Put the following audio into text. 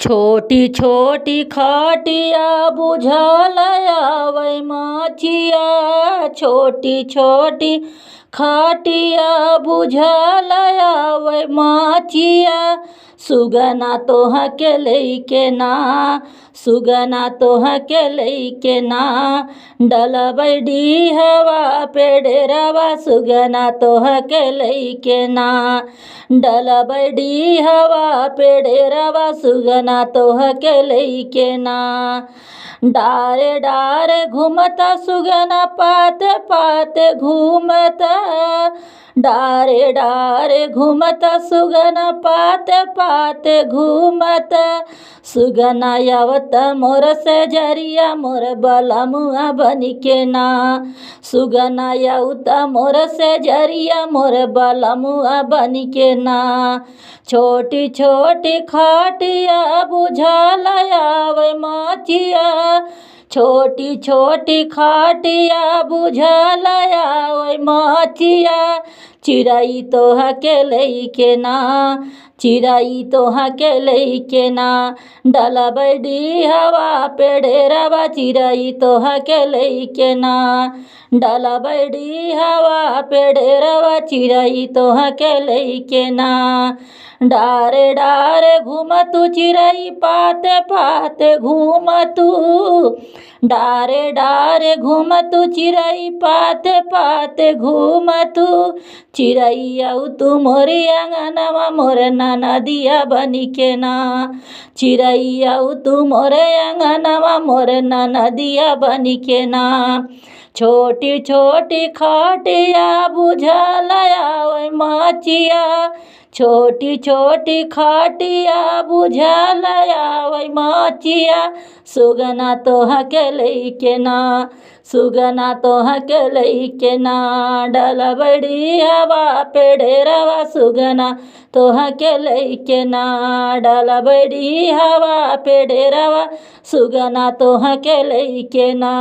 छोटी छोटी खटिया बुझल आवे मचिया, छोटी छोटी खटिया बुझल आवे मचिया। सुगना तोह के लैके ना, सुगना तोह के लैके ना, डलबै डीहवा पे डेरवा सुगना तोह के लैके ना, डलबै डीहवा पे डेरवा सुगना तोह के लैके ना। डारे डारे घूमता सुगना पाते पाते घूमता, डारे डारे घूमता सुगना पाते पाते घूमता। सुगना आवत मोर से जरिया मोर बलमुआ बनिके ना, सुगना आवत मोर से जरिया मोर बलमुआ बनिके ना। छोटी छोटी खटिया बुझल आवे मचिया, छोटी छोटी खटिया बुझल आवे मचिया। चिड़ै तोह के लैके ना, चिड़ै तोह के लैके ना, डलबै डीहवा पे डेरवा चिड़ै तोह के लैके ना, डलबै डीहवा पे डेरवा चिड़ै तोह के लैके ना। डारे डारे घूमतू चिड़ै पाते पाते घूमतू, डारे डारे घूमतू चिड़ै पाते पाते घूमतू। चिड़ै तू मोरे आंगनवा मोर ननदिया बनिके ना, चिड़ै तू मोरे आंगनवा मोर ननदिया बनिके ना। छोटी छोटी खटिया बुझल आवे मचिया, छोटी छोटी खटिया बुझल आवे मचिया। सुगना तोह के लैके ना, सुगना तोह के लैके ना, डलबै डीहवा पे डेरवा सुगना तोह के लैके ना, डलबै डीहवा पे डेरवा सुगना तोह के लैके ना।